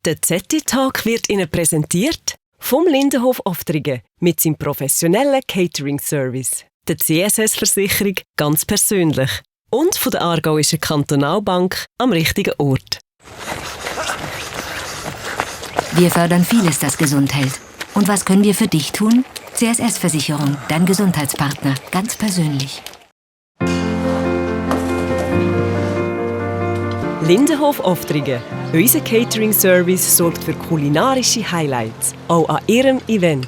Der ZT-Talk wird Ihnen präsentiert vom Lindenhof Oftringen mit seinem professionellen Catering-Service, der CSS-Versicherung ganz persönlich und von der Aargauischen Kantonalbank am richtigen Ort. Wir fördern vieles, das gesund hält. Und was können wir für dich tun? CSS-Versicherung, dein Gesundheitspartner, ganz persönlich. Lindenhof Oftringen. Unser Catering-Service sorgt für kulinarische Highlights, auch an Ihrem Event.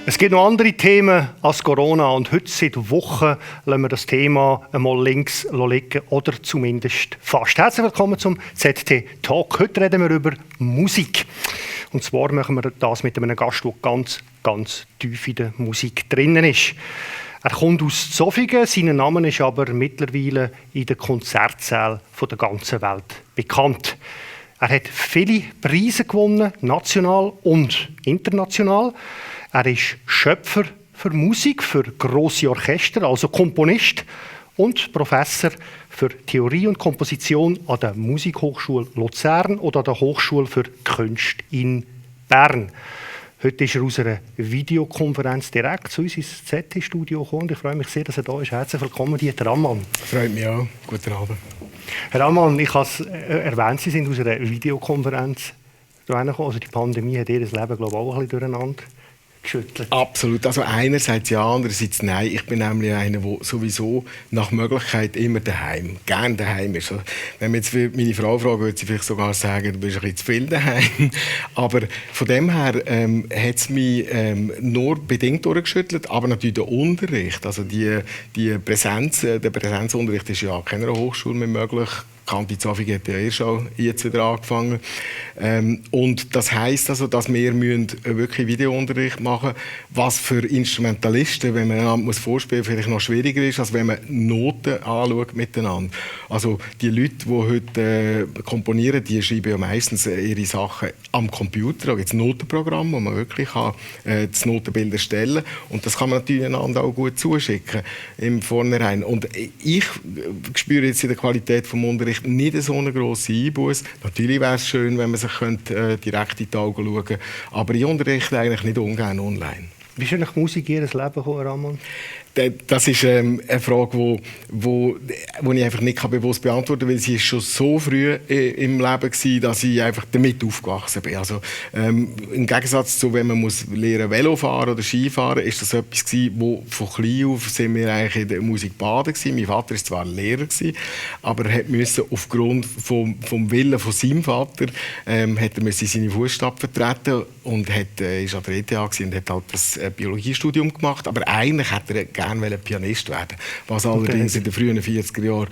Es gibt noch andere Themen als Corona und heute seit Wochen lassen wir das Thema einmal links liegen oder zumindest fast. Herzlich willkommen zum ZT Talk. Heute reden wir über Musik. Und zwar machen wir das mit einem Gast, der ganz tief in der Musik drinnen ist. Er kommt aus Zofingen, sein Name ist aber mittlerweile in den Konzertsälen der ganzen Welt bekannt. Er hat viele Preise gewonnen, national und international. Er ist Schöpfer für Musik, für grosse Orchester, also Komponist und Professor für Theorie und Komposition an der Musikhochschule Luzern oder an der Hochschule für Künste in Bern. Heute ist er aus einer Videokonferenz direkt zu uns ins ZT-Studio gekommen. Ich freue mich sehr, dass er da ist. Herzlich willkommen, Dieter Ammann. Freut mich auch. Guten Abend. Herr Ammann, ich habe es erwähnt, Sie sind aus einer Videokonferenz hierher gekommen. Also die Pandemie hat Ihr Leben, glaube ich, auch ein bisschen durcheinander geschüttelt. Absolut. Also einerseits ja, andererseits nein. Ich bin nämlich einer, der sowieso nach Möglichkeit immer daheim, gerne daheim ist. Wenn wir jetzt meine Frau fragen, würde sie vielleicht sogar sagen, du bist ein bisschen zu viel daheim. Aber von dem her hat es mich nur bedingt durchgeschüttelt, aber natürlich der Unterricht, also die Präsenz, der Präsenzunterricht ist ja an keiner Hochschule mehr möglich. Kanti Zofingen hat ja erst auch jetzt wieder angefangen. Und das heisst also, dass wir wirklich Videounterricht machen müssen, was für Instrumentalisten, wenn man einander vorspielen muss, vielleicht noch schwieriger ist, als wenn man Noten anschaut miteinander. Also die Leute, die heute komponieren, die schreiben ja meistens ihre Sachen am Computer. Da gibt es Notenprogramme, wo man wirklich das Notenbild erstellen kann. Und das kann man natürlich einander auch gut zuschicken im Vornherein. Und ich spüre jetzt in der Qualität des Unterrichts nicht so eine grosse Einbuße. Natürlich wäre es schön, wenn man sich direkt in die Augen schauen könnte. Aber ich unterrichte eigentlich nicht ungern online. Wie ist eigentlich Musik in Ihr Leben gekommen, Ramon? Das ist eine Frage, die ich einfach nicht bewusst beantworten kann, weil sie ist schon so früh im Leben war, dass ich einfach damit aufgewachsen bin. Also, im Gegensatz zu, wenn man lernen Velo fahren oder Skifahren, ist das etwas gewesen, wo von klein auf sind wir eigentlich in der Musik baden gewesen. Mein Vater war zwar Lehrer gewesen, aber er musste aufgrund vom Willen von seinem Vater hat er seine Fußstapfen vertreten und ist an der ETH und hat halt das Biologiestudium gemacht. Aber eigentlich hat er gerne Pianist werden. Was allerdings in den frühen 40er Jahren,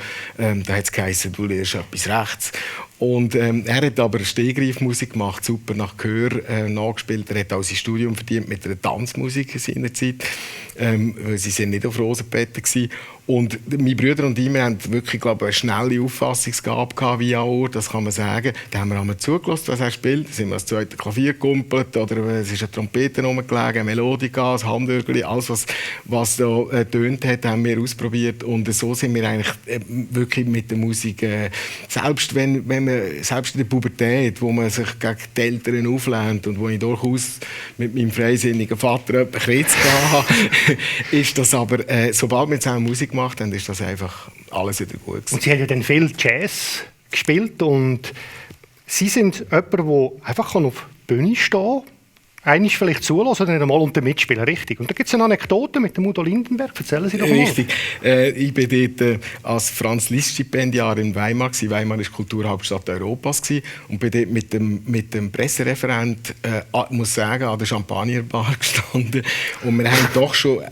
da hat es geheißen, du lernst etwas rechts. Und er hat aber Stehgreifmusik gemacht, super nach Gehör nachgespielt. Er hat auch sein Studium verdient mit einer Tanzmusik in seiner Zeit. Sie waren nicht auf Rosenbetten gewesen. Und meine Brüder und ich, wir haben wirklich, glaube ich, eine schnelle Auffassungsgabe via Ohr, das kann man sagen. Da haben wir einmal zugelassen, was er spielt. Da sind wir das zweite Klavier gegumpelt, oder es ist eine Trompete rumgelegen, eine Melodika, ein Handörgeli, alles, was da tönt hat, haben wir ausprobiert. Und so sind wir eigentlich wirklich mit der Musik, selbst in der Pubertät, wo man sich gegen die Eltern auflehnt und wo ich durchaus mit meinem freisinnigen Vater etwas Kretz hatte, ist das aber, sobald wir zusammen Musik gemacht haben, ist das einfach alles wieder gut gewesen. Und Sie haben ja dann viel Jazz gespielt und Sie sind jemand, der einfach auf der Bühne stehen kann, einmal vielleicht zulassen oder nicht einmal und mitspielen, richtig. Und da gibt es eine Anekdote mit dem Udo Lindenberg. Erzählen Sie doch mal. Richtig. Ich war dort als Franz-Liszt-Stipendiar in Weimar. Weimar war Kulturhauptstadt Europas. Und bin dort mit dem Pressereferent, muss sagen, an der Champagnerbar gestanden. Und wir haben doch schon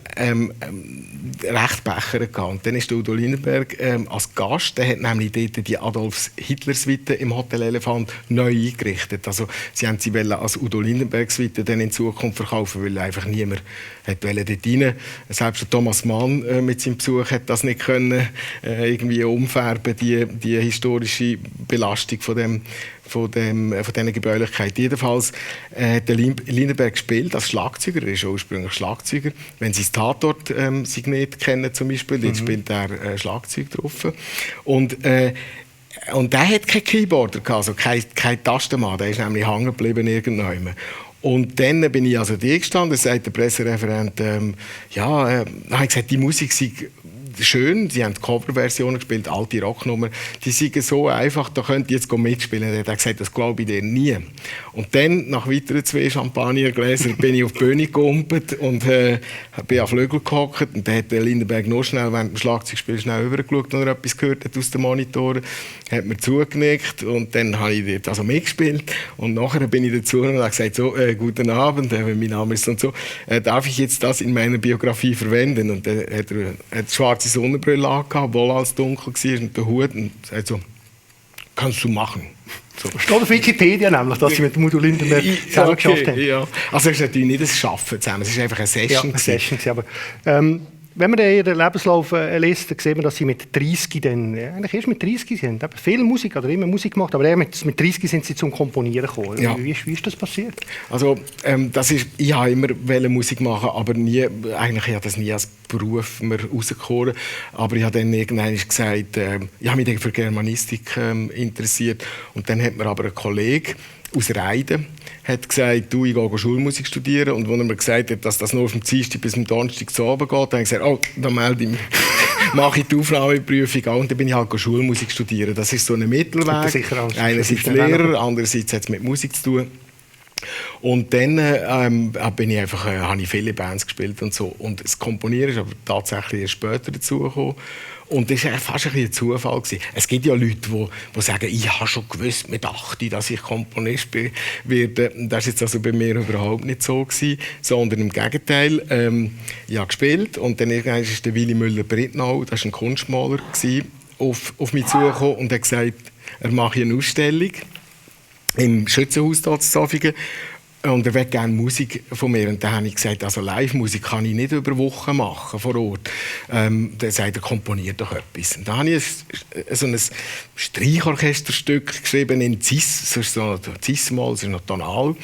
recht Becher gehabt. Und dann ist der Udo Lindenberg als Gast, der hat nämlich dort die Adolf-Hitler-Suite im Hotel Elefant neu eingerichtet. Also sie wollten sie als Udo Lindenberg-Suite Leuten dann in Zukunft verkaufen, weil einfach niemand dort rein. Selbst der Thomas Mann mit seinem Besuch hat das nicht können, irgendwie umfärben, die historische Belastung von diesen Gebräulichkeiten. Jedenfalls hat der Lindenberg gespielt als Schlagzeuger. Er ist ursprünglich Schlagzeuger. Wenn Sie das Tatort-Signet kennen zum Beispiel, dann spielt er Schlagzeug drauf. Und der hat kein Keyboarder, also kein Tastenmann. Der ist nämlich hängen geblieben irgendwann. Und dann bin ich also die gestanden, sagt der Pressereferent, habe ich gesagt, die Musik sei schön, sie haben Coverversionen gespielt, alte Rocknummern, die sind so einfach, da könnt ihr jetzt mitspielen. Er hat gesagt, das glaube ich dir nie. Und dann, nach weiteren 2 Champagnergläsern, bin ich auf die Bühne gehumpelt und bin an Flügel gehockt. Und dann hat der Lindenberg noch schnell während dem Schlagzeugspiel schnell rübergeschaut, wenn er etwas gehört hat aus den Monitoren, hat mir zugenickt und dann habe ich dort also mitgespielt. Und nachher bin ich dazu und habe gesagt, so, guten Abend, mein Name ist und so, darf ich jetzt das in meiner Biografie verwenden? Und dann hat er eine schwarze Sonnenbrille angehabt, obwohl alles dunkel war, und den Hut, und sagt so, kannst du machen. So. Steht auf Wikipedia nämlich, dass sie mit Udo Lindenberg zusammen geschafft haben. Ja. Also es ist natürlich nicht ein Schaffen zusammen, es ist einfach eine Session. Ja, eine Session. Aber, wenn man ihren Lebenslauf liest, dann sieht man, dass sie mit 30 dann, eigentlich erst mit 30 sind, eben viel Musik oder immer Musik gemacht, aber mit 30 sind sie zum Komponieren gekommen. Ja. Wie ist das passiert? Also ich habe immer Musik machen, aber eigentlich habe ich das nie als Beruf rausgekommen. Aber ich habe dann irgendwann gesagt, ich habe mich für Germanistik interessiert, und dann hat mir aber ein Kollege aus Reiden hat gesagt, ich gehe Schulmusik studieren. Und als er mir gesagt hat, dass das nur vom Dienstag bis zum Donnerstag zu Abend geht, habe ich gesagt, dann melde ich mich. Mache ich die Aufnahmeprüfung an, und dann bin ich halt Schulmusik studieren. Das ist so ein Mittelweg. Einerseits Lehrer, andererseits hat es mit Musik zu tun. Und dann habe ich viele Bands gespielt und so. Und das Komponieren ist aber tatsächlich erst später dazugekommen. Und das war fast ein Zufall. Es gibt ja Leute, die sagen, ich habe schon gewusst mit 8, dass ich Komponist werde. Das war jetzt also bei mir überhaupt nicht so gewesen, sondern im Gegenteil. Ich habe gespielt, und dann irgendwann ist der Willy Müller-Brittnau, das war ein Kunstmaler, auf mich zugekommen und hat gesagt, er mache eine Ausstellung im Schützenhaus in Zofingen. Und er will gerne Musik von mir. Und dann habe ich gesagt, also Live-Musik kann ich nicht über Wochen machen vor Ort. Dann sagt er, komponiert doch etwas. Und dann habe ich so ein Streichorchesterstück geschrieben in Cis, das ist so Cis-Moll, das ist noch tonal.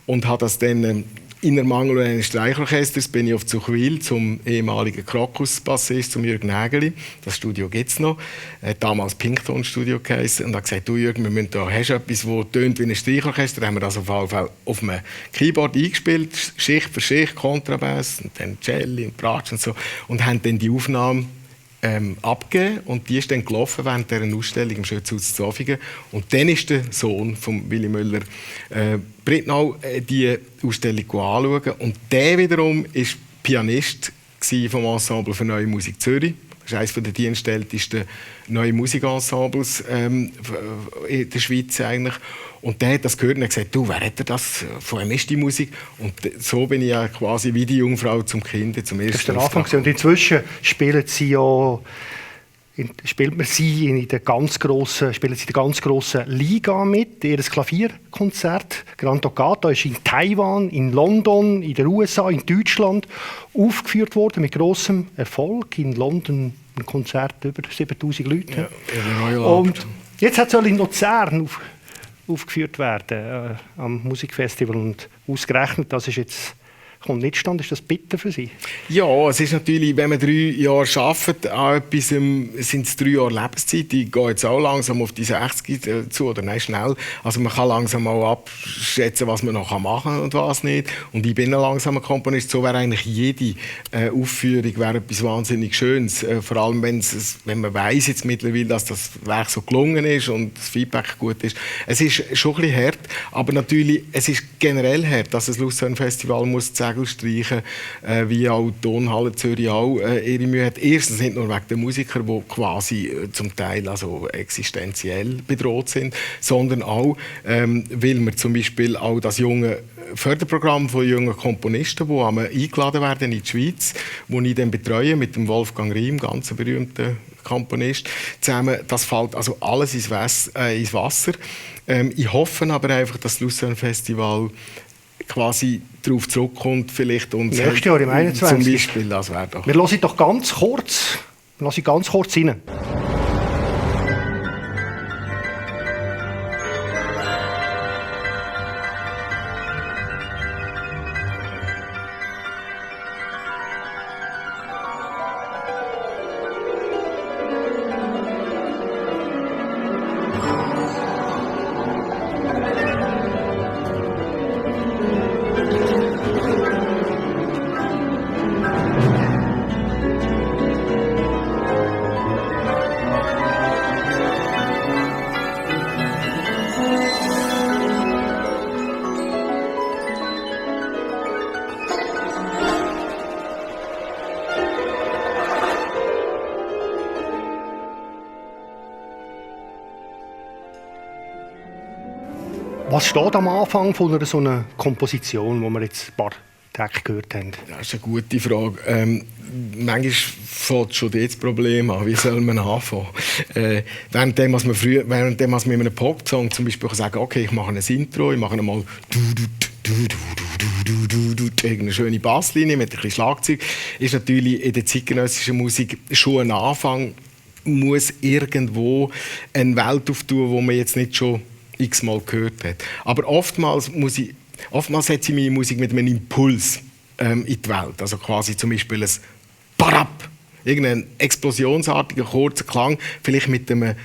Und habe das dann in Ermangelung eines Streichorchesters bin ich auf Zuchwil zum ehemaligen Krokus-Bassist, zum Jürgen Nägeli. Das Studio gibt es noch. Damals Pinkton-Studio geheißen. Und habe gesagt, du Jürgen, hast du etwas, das tönt wie ein Streichorchester? Da haben wir das auf einem Keyboard eingespielt, Schicht für Schicht, Kontrabass, und dann Celli und Bratsch und so. Und haben dann die Aufnahme abgegeben, und die ist dann gelaufen während dieser Ausstellung im Schützenhaus Zofingen. Und dann ist der Sohn von Willy Müller Brittnau die Ausstellung anschauen, und der wiederum war Pianist vom Ensemble für Neue Musik Zürich. Das ist eines der dienstältesten neuen Musikensembles in der Schweiz eigentlich. Und der hat das gehört und hat gesagt, du, wer hat das? Von wem ist die Musik? Und so bin ich ja quasi wie die Jungfrau zum Kind, zum ersten. Das ist der Anfang. Und inzwischen spielt man sie in der ganz grossen Liga mit. Ihr Klavierkonzert Grand Toccata ist in Taiwan, in London, in den USA, in Deutschland aufgeführt worden mit grossem Erfolg. In London ein Konzert über 7000 Leute. Ja, und jetzt hat es in Luzern aufgeführt werden am Musikfestival, und ausgerechnet, das ist jetzt kommt nicht stand, ist das bitter für Sie? Ja, es ist natürlich, wenn man 3 Jahre arbeitet an etwas, sind es 3 Jahre Lebenszeit. Ich gehe jetzt auch langsam auf die 60 zu, oder nein, schnell. Also man kann langsam mal abschätzen, was man noch machen kann und was nicht. Und ich bin ein langsamer Komponist. So wäre eigentlich jede Aufführung etwas wahnsinnig Schönes. Vor allem, wenn man weiss jetzt mittlerweile, dass das Werk so gelungen ist und das Feedback gut ist. Es ist schon ein bisschen hart, aber natürlich, es ist generell hart, dass das Luzern Festival muss streichen, wie auch die Tonhalle Zürich auch ihre Mühe hat. Erstens nicht nur wegen der Musiker, die quasi zum Teil also existenziell bedroht sind, sondern auch, weil wir zum Beispiel auch das junge Förderprogramm von jungen Komponisten, die eingeladen werden in die Schweiz, die ich dann betreue mit dem Wolfgang Riem, ganz berühmter Komponist, zusammen. Das fällt also alles ins Wasser. Ich hoffe aber einfach, dass das Luzern Festival quasi darauf zurückkommt vielleicht und nächstes Jahr im 21. Zum Beispiel, das wäre doch. Wir hören doch ganz kurz rein. Was steht am Anfang von so einer Komposition, die wir jetzt ein paar Tage gehört haben? Das ist eine gute Frage. Manchmal fängt schon das Problem an. Wie soll man anfangen? Währenddem, was man mit einem Pop-Song zum Beispiel sagen kann, okay, ich mache ein Intro, ich mache einmal irgendeine schöne Basslinie mit ein bisschen Schlagzeug, ist natürlich in der zeitgenössischen Musik schon ein Anfang, muss irgendwo eine Welt auftun, die man jetzt nicht schon x-mal gehört hat. Aber oftmals setze ich meine Musik mit einem Impuls in die Welt. Also quasi zum Beispiel ein Barab, irgendein explosionsartiger, kurzer Klang, vielleicht mit einem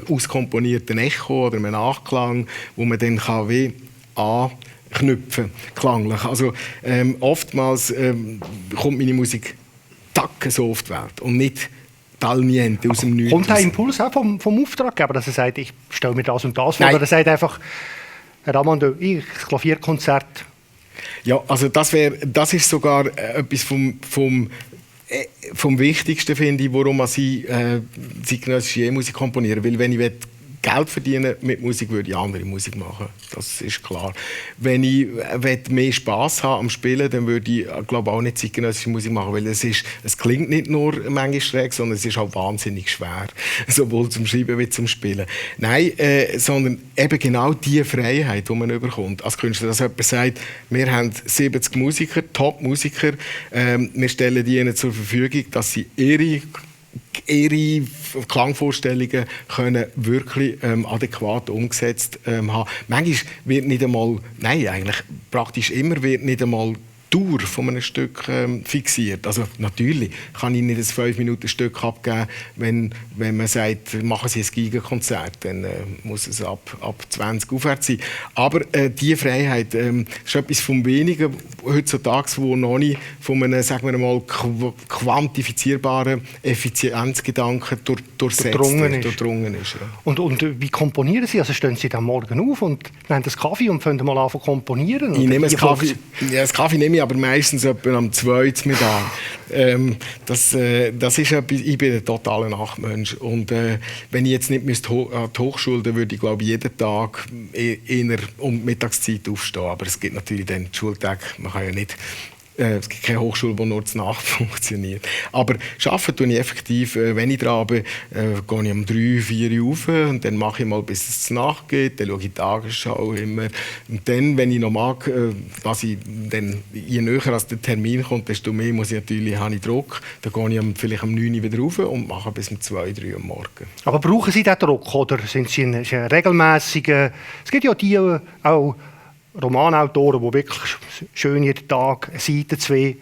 auskomponierten Echo oder einem Nachklang, wo man dann wie anknüpfen klanglich. Also oftmals kommt meine Musik so auf die Welt und nicht Talniente aus dem Nichts. Kommt der Impuls auch vom Auftraggeber, dass er sagt, ich stelle mir das und das vor? Nein. Oder er sagt einfach, Herr Amando, ich Klavierkonzert. Ja, also das ist sogar etwas vom Wichtigsten, finde ich, warum ich zeitgenössische Musik komponieren. Weil wenn ich Geld verdienen mit Musik, würde ich andere Musik machen. Das ist klar. Wenn ich mehr Spass haben am Spielen, dann würde ich, glaube auch nicht zeitgenössische Musik machen, weil es klingt nicht nur manchmal schräg, sondern es ist auch wahnsinnig schwer, sowohl zum Schreiben wie zum Spielen. Nein, sondern eben genau die Freiheit, die man überkommt als Künstler. Dass jemand sagt, wir haben 70 Musiker, Top-Musiker, wir stellen die ihnen zur Verfügung, dass sie ihre Klangvorstellungen können wirklich adäquat umgesetzt haben. Manchmal wird nicht einmal, nein, eigentlich praktisch immer wird nicht einmal die Dauer von einem Stück fixiert. Also natürlich kann ich nicht ein 5-Minuten-Stück abgeben, wenn man sagt, machen Sie ein Gigakonzert, dann muss es ab 20 aufwärts sein. Aber diese Freiheit ist etwas vom Wenigen heutzutage, wo noch nicht von einem, sagen wir mal, quantifizierbaren Effizienzgedanken durchdrungen ist. Ja. Und wie komponieren Sie? Also stehen Sie dann morgen auf und nehmen das Kaffee und fangen mal an zu komponieren? Ich nehme das Kaffee nehme ich aber meistens etwa am 2. Mittag. Das ist etwas, ich bin ein totaler Nachtmensch. Und wenn ich jetzt nicht an die Hochschule, dann würde ich, glaube ich, jeden Tag eher um die Mittagszeit aufstehen. Aber es gibt natürlich dann die Schultage, man kann ja nicht. Es gibt keine Hochschule, die nur zur Nacht funktioniert. Aber arbeiten tue ich effektiv, wenn ich dran bin, gehe ich um 3, 4 Uhr rauf und dann mache ich mal, bis es zur Nacht geht. Dann schaue ich die Tagesschau immer. Und dann, wenn ich noch mag, je näher als der Termin kommt, desto mehr habe ich Druck. Dann gehe ich vielleicht um 9 Uhr wieder rauf und mache bis um 2, 3 Uhr morgen. Aber brauchen Sie diesen Druck oder sind Sie ein regelmäßiger? Es gibt ja die auch Romanautoren, die wirklich schön jeden Tag eine Seite, 2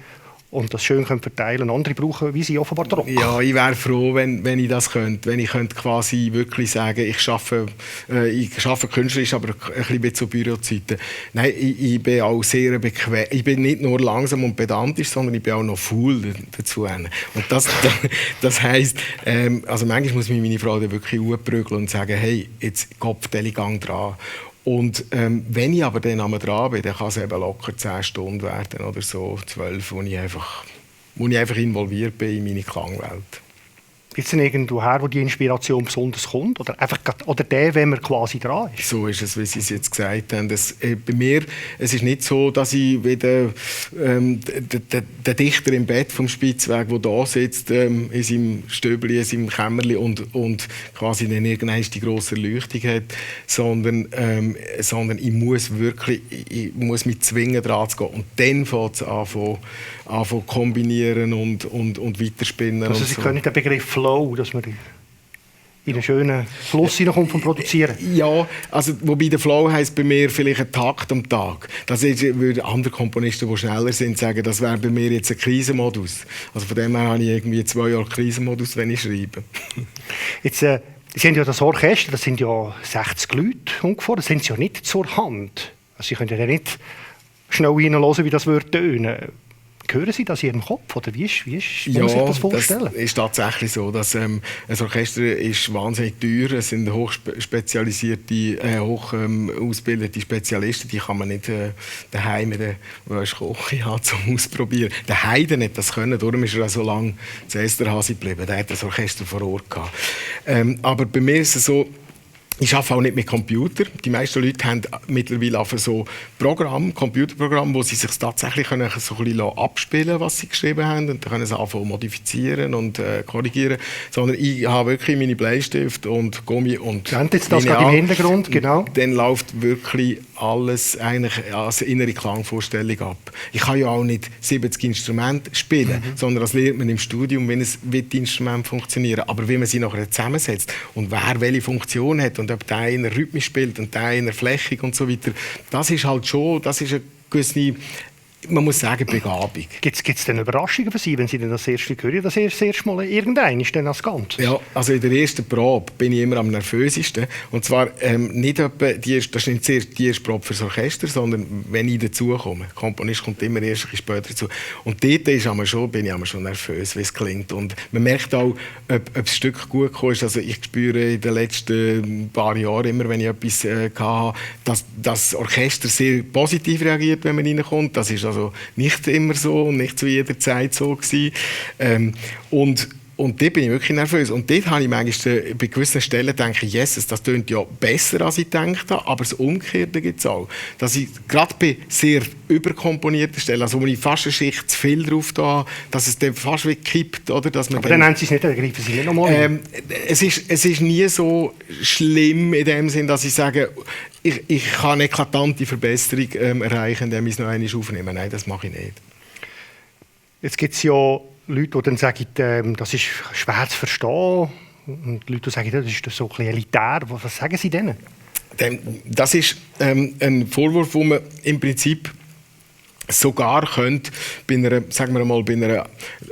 und das schön verteilen können. Andere brauchen, wie sie offenbar Druck. Ja, ich wäre froh, wenn ich das könnte. Wenn ich könnte quasi wirklich sagen, ich arbeite künstlerisch, aber ein bisschen zu Bürozeiten. Nein, ich bin auch sehr bequem. Ich bin nicht nur langsam und pedantisch, sondern ich bin auch noch faul dazu. Und das heisst, also manchmal muss mich meine Frau wirklich aufprügeln und sagen, hey, jetzt Kopfdeli, gang dran. Und wenn ich aber dann einmal dran bin, dann kann es eben locker 10 Stunden werden oder so, 12, wo ich einfach involviert bin in meine Klangwelt. Gibt es denn irgendwo her, wo die Inspiration besonders kommt? Oder einfach oder der, wenn man quasi dran ist? So ist es, wie Sie es jetzt gesagt haben. Bei mir, es ist nicht so, dass ich wieder der Dichter im Bett vom Spitzweg, der da sitzt, in seinem Stöbli, in seinem Kämmerli und quasi dann irgendwann die grosse Erleuchtung hat, sondern ich muss mich zwingen, dran zu gehen. Und dann fängt es an kombinieren und weiterspinnen. Also und Sie so. können den Begriff Flow, dass man in einen schönen Fluss hineinkommt vom Produzieren. Ja, also wobei der Flow heisst bei mir vielleicht ein Takt am Tag. Das würden andere Komponisten, die schneller sind, sagen, das wäre bei mir jetzt ein Krisenmodus. Also von dem her habe ich irgendwie 2 Jahre Krisenmodus, wenn ich schreibe. Jetzt, Sie haben ja das Orchester, das sind ja 60 Leute ungefähr, das sind Sie ja nicht zur Hand. Also Sie können ja nicht schnell reinhören, wie das würde tönen. Hören Sie das in Ihrem Kopf? Oder wie muss man sich das vorstellen? Das ist tatsächlich so. Dass, ein Orchester ist wahnsinnig teuer. Es sind hochspezialisierte, ausgebildete Spezialisten. Die kann man nicht daheim mit der Küche haben, zum Ausprobieren. Der Haydn hat das können, darum ist er auch so lange zu Esterhazy geblieben. Der hat das Orchester vor Ort gehabt. Aber bei mir ist es so, ich arbeite auch nicht mit Computer. Die meisten Leute haben mittlerweile einfach so Computerprogramme, wo sie sich tatsächlich können so ein bisschen abspielen lassen, was sie geschrieben haben. Und dann können sie anfangen modifizieren und korrigieren. Sondern ich habe wirklich meine Bleistift und Gummi und Sie haben jetzt das gerade im Hintergrund, genau. Dann läuft wirklich alles eigentlich als innere Klangvorstellung ab. Ich kann ja auch nicht 70 Instrumente spielen, sondern das lernt man im Studium, wie die Instrumente funktionieren. Aber wie man sie nachher zusammensetzt und wer welche Funktion hat und ob der eine rhythmisch spielt und der eine flächig und so weiter, das ist halt schon, das ist eine gewisse, man muss sagen, Begabung. Gibt es denn Überraschungen für Sie, wenn Sie denn das erste hören? Das erste Mal irgendein ist dann das Ganze? Ja, also in der ersten Probe bin ich immer am nervösesten. Und zwar nicht etwa das ist nicht die erste Probe für das Orchester, sondern wenn ich dazukomme. Der Komponist kommt immer erst ein bisschen später dazu. Und dort bin ich schon nervös, wie es klingt. Und man merkt auch, ob das Stück gut gekommen ist. Also ich spüre in den letzten paar Jahren immer, wenn ich etwas hatte, dass das Orchester sehr positiv reagiert, wenn man reinkommt. Das ist also nicht immer so und nicht zu jeder Zeit so gewesen. Und dort bin ich wirklich nervös. Und dort habe ich manchmal bei gewissen Stellen denke, Jesus, das klingt ja besser, als ich gedacht habe. Aber das Umgekehrte gibt es auch. Dass ich gerade bei sehr überkomponierten Stellen, also wo ich fast eine Schicht zu viel drauf habe, dass es dann fast wie kippt. Oder? Dass man aber dann nennen Sie es nicht, dann greifen Sie nicht nochmal. Es ist nie so schlimm in dem Sinn, dass ich sage, ich kann eine eklatante Verbesserung erreichen, indem ich es noch einmal aufnehme. Nein, das mache ich nicht. Jetzt gibt es ja Leute, die dann sagen, das ist schwer zu verstehen. Und Leute, die sagen, das ist so ein bisschen elitär. Was sagen Sie denen? Das ist ein Vorwurf, den man im Prinzip sogar könnte, bei einer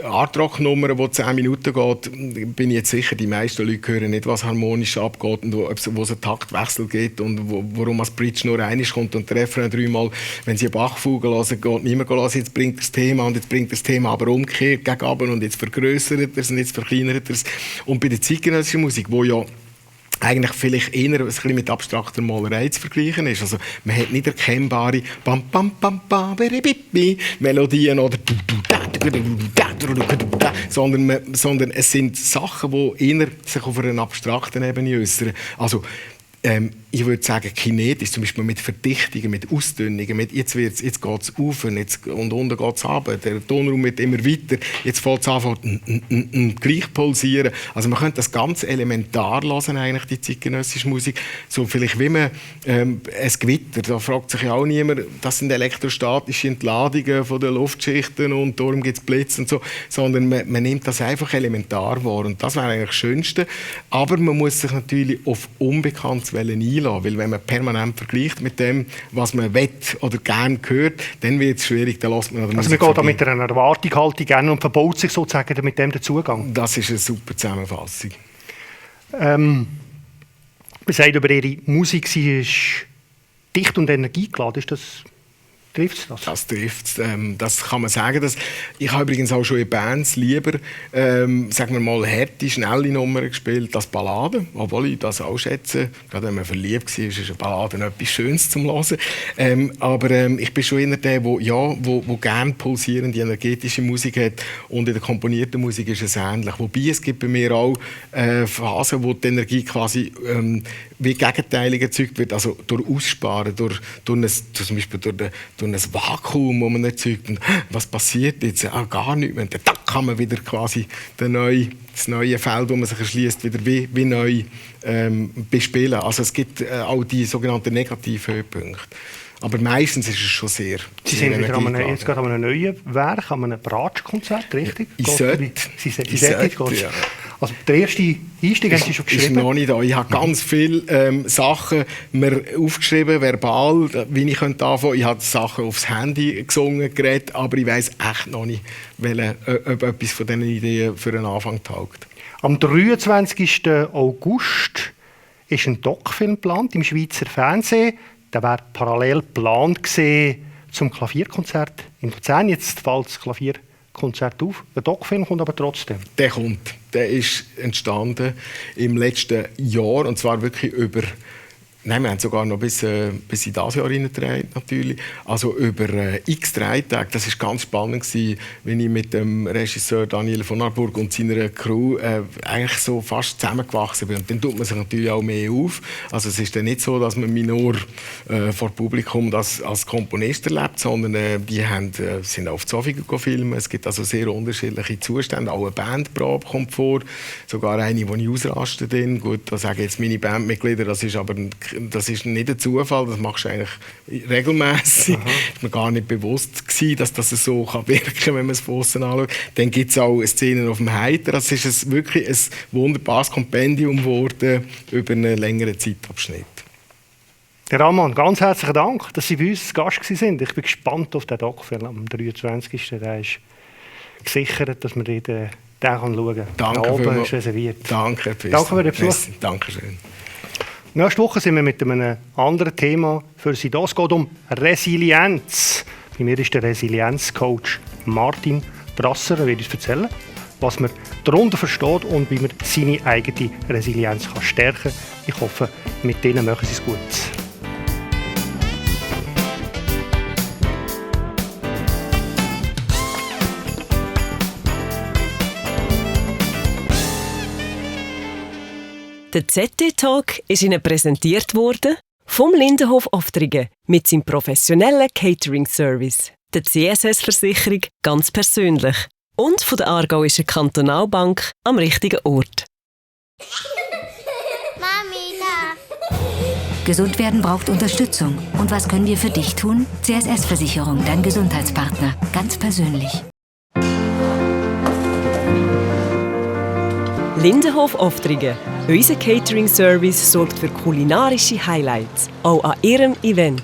Art-Rock-Nummer, die 10 Minuten geht, bin ich jetzt sicher, die meisten Leute hören nicht, was harmonisch abgeht und wo es einen Taktwechsel gibt und warum das Bridge nur einmal kommt und der Refrain 3-mal, wenn sie einen Bachfuge hören, geht niemand hören, jetzt bringt das Thema und jetzt bringt das Thema aber umgekehrt gegen runter und jetzt vergrößert er es und jetzt verkleinert er es. Und bei der zeitgenössischen Musik, wo ja eigentlich vielleicht eher ein bisschen mit abstrakter Malerei zu vergleichen ist. Also man hat nicht erkennbare Melodien oder sondern es sind Sachen, die eher sich auf einer abstrakten Ebene äußern. Also ich würde sagen, kinetisch, zum Beispiel mit Verdichtungen, mit Ausdünnungen, mit jetzt geht es auf und unten geht es runter, der Tonraum wird immer weiter, jetzt fängt es an, gleich pulsieren. Also man könnte das ganz elementar hören, eigentlich, die zeitgenössische Musik. So vielleicht wie man ein Gewitter, da fragt sich ja auch niemand, das sind elektrostatische Entladungen von den Luftschichten und darum gibt es Blitz und so, sondern man nimmt das einfach elementar wahr und das wäre eigentlich das Schönste. Aber man muss sich natürlich auf Unbekanntes einlassen, weil wenn man permanent vergleicht mit dem, was man will oder gerne hört, dann wird es schwierig, dann lässt man also man geht da mit einer Erwartungshaltung und verbaut sich sozusagen mit dem den Zugang. Das ist eine super Zusammenfassung. Man sagt über Ihre Musik, sie ist dicht und energiegeladen. Ist das Trifft es das? Das trifft es. Das kann man sagen. Ich habe übrigens auch schon in Bands lieber, sagen wir mal, harte, schnelle Nummern gespielt als Balladen. Obwohl ich das auch schätze. Gerade wenn man verliebt war, ist eine Ballade etwas Schönes zum Hören. Aber ich bin schon eher der, wo gerne pulsierende, energetische Musik hat. Und in der komponierten Musik ist es ähnlich. Wobei es gibt bei mir auch Phasen, wo die Energie quasi wie gegenteilig erzeugt wird. Also durch Aussparen, durch zum Beispiel durch ein Vakuum, das man erzeugt. Und was passiert jetzt? Gar nichts mehr. Da kann man wieder quasi das neue Feld, das man sich erschließt, wieder wie neu bespielen. Also es gibt auch die sogenannten negativen Höhepunkte. Aber meistens ist es schon sehr. Sie sind wieder jetzt gerade an einem neuen Werk, an einem Bratschkonzert, richtig? Ich sollte. Ja. Also der erste Einstieg haben Sie schon geschrieben? Ist noch nicht da. Ich habe ganz viele Sachen mir aufgeschrieben, verbal, wie ich anfangen könnte. Ich habe Sachen aufs Handy gesungen, geredet, aber ich weiss echt noch nicht, ob etwas von diesen Ideen für einen Anfang taugt. Am 23. August ist ein Doc-Film geplant im Schweizer Fernsehen. Der wäre parallel geplant zum Klavierkonzert in Luzern. Jetzt fällt das Klavierkonzert auf. Der Doc-Film kommt aber trotzdem. Der kommt. Der ist entstanden im letzten Jahr. Und zwar wirklich über... Nein, wir haben sogar noch bis in dieses Jahr hineingedreht, natürlich. Also über x Drehtage. Das war ganz spannend, wenn ich mit dem Regisseur Daniel von Arburg und seiner Crew eigentlich so fast zusammengewachsen bin. Und dann tut man sich natürlich auch mehr auf. Also es ist dann nicht so, dass man mich nur vor Publikum das als Komponist erlebt, sondern die sind auf Zofingen filmen. Es gibt also sehr unterschiedliche Zustände. Auch eine Bandprobe kommt vor. Sogar eine, wo ich ausraste. Gut, da sagen jetzt meine Bandmitglieder, das ist nicht ein Zufall, das machst du eigentlich regelmäßig. Ist mir gar nicht bewusst gewesen, dass das so wirken kann, wenn man es von außen anschaut. Dann gibt es auch Szenen auf dem Heiter. Das ist wirklich ein wunderbares Kompendium geworden über einen längeren Zeitabschnitt. Herr Ammann, ganz herzlichen Dank, dass Sie bei uns zu Gast waren. Ich bin gespannt auf den Doc-Film am 23. Der ist gesichert, dass man den schauen kann. Danke vielmals. Ist reserviert. Danke für den Besuch. Dankeschön. Nächste Woche sind wir mit einem anderen Thema für Sie da. Es geht um Resilienz. Bei mir ist der Resilienzcoach Martin Brasser. Er wird uns erzählen, was man darunter versteht und wie man seine eigene Resilienz stärken kann. Ich hoffe, mit denen machen Sie es gut. Der ZT-Talk ist Ihnen präsentiert worden vom Lindenhof Oftringen mit seinem professionellen Catering-Service, der CSS-Versicherung ganz persönlich und von der Aargauischen Kantonalbank am richtigen Ort. Mami, da! Gesund werden braucht Unterstützung. Und was können wir für dich tun? CSS-Versicherung, dein Gesundheitspartner. Ganz persönlich. Lindenhof Oftringen. Unser Catering-Service sorgt für kulinarische Highlights, auch an Ihrem Event.